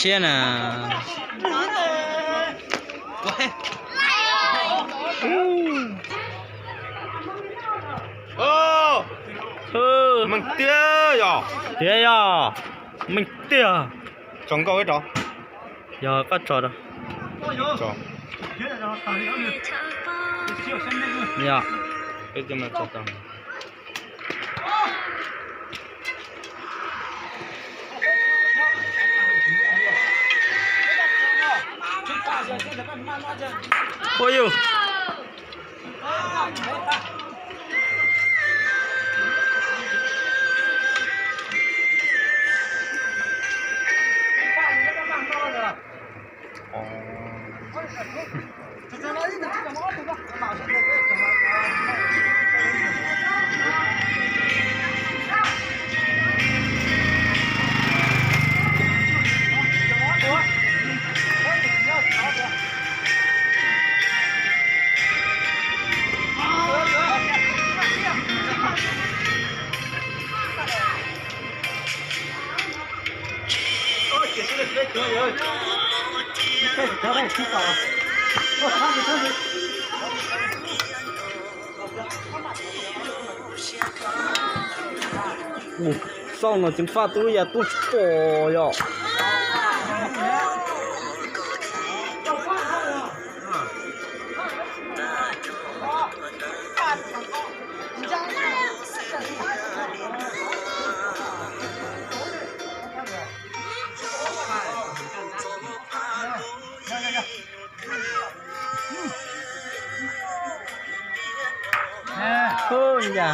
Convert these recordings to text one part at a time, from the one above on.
Siab na. Meej tiag yog. Tiag yog. Meej tiag. Tso nkauj ib rov. Yog koj tso rau. Yog. Ua yus. Xauj no ceev faj tub lub ya tuaj tsis pom yom. Hu ya.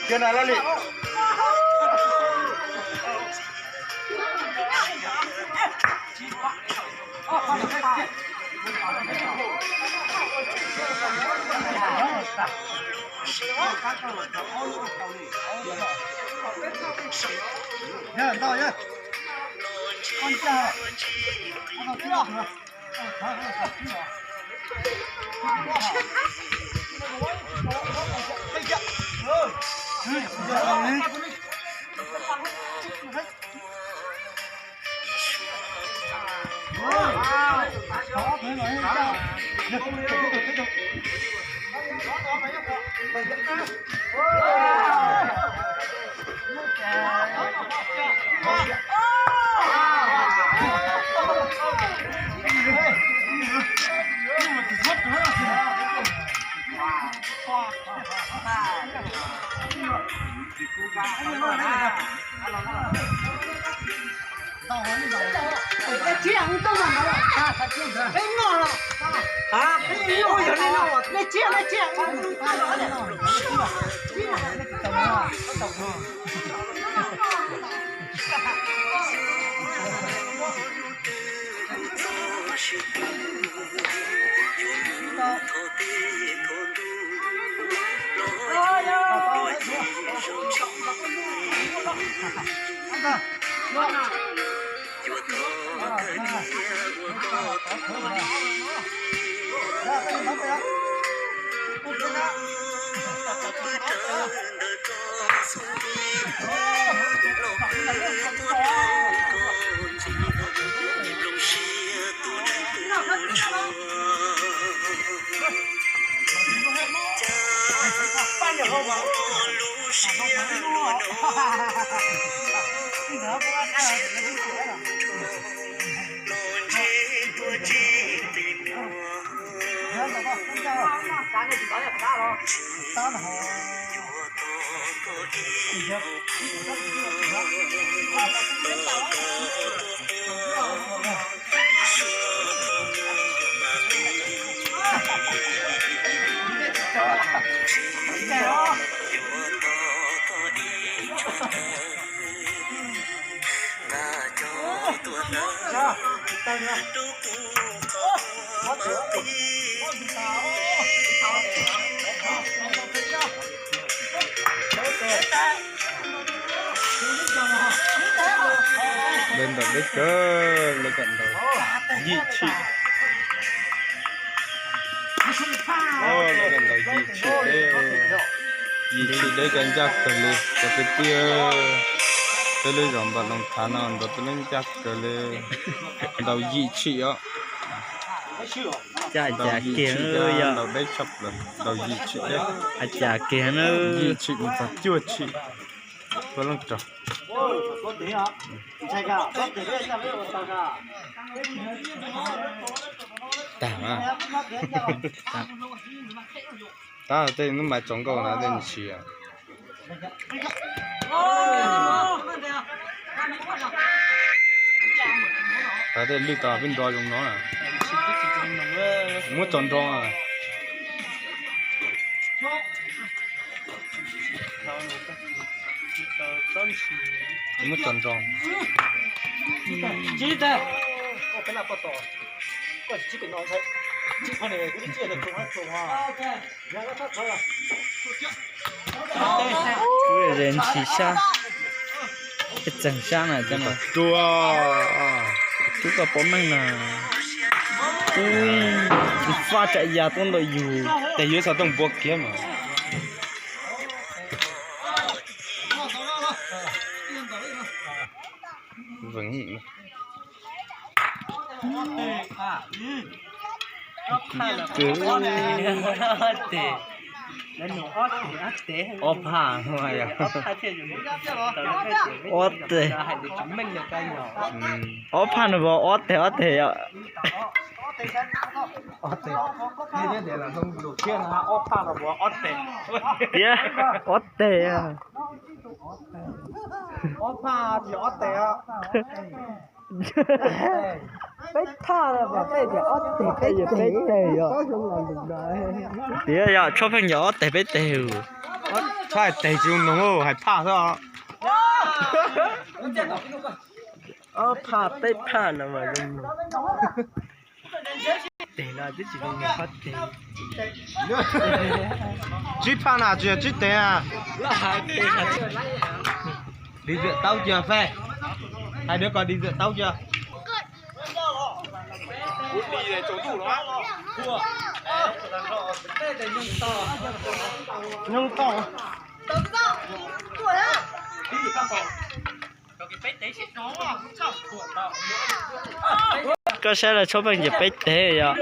Cia na Laj Lis. Lawv ntaus deb kawg, lawv kom ntaus yim tshim. Lawv kom ntaus yim tshim deb, yim tshim deb cov ncaj kawg li cov kwv tij. Peb lub zos Npam Loos Thav no ntaus tej lub ncaj kawg li, ntaus yim tshim os. Ntaus yim tshim, ntaus deb tshaj plaws, ntaus yim tshim deb. Yim tshim mus txog cuaj tshim. Puab leej rog. Tag, tab tej hnub mais tsaus nkaus na tej nws tsis. Tab tej lwj tau peb nrov zoo no. Muab tso nroo. Muab tso nroo. Ze ntshis sab, txeeg sab na. Tub koj pom meej na. Ui, faj tsam ya tuaj ntawm yus. Tes yuav xav tooj npua kiag mas. Ob phaj, ob teg, ob phaj no puas ob teg ob teg yom? Tias ob teg. Peb phaj no mas peb tias ob teg, peb tias peb teg yom. Tias yog tshuab pheej yog ob teg peb teg. Tshuab hais teg tsis zoo noog, hais phaj xwb. Ob phaj peb phaj no mas zoo noog. Teg no twb tsis zoo noog, ob teg. Tsib phaj na tsis yog tsib teg na. Đi dựa táo chưa Phê? Hai đứa con đi dựa táo chưa? Nyob tau. Koj saib los tshuab pheej ces peb teg yog.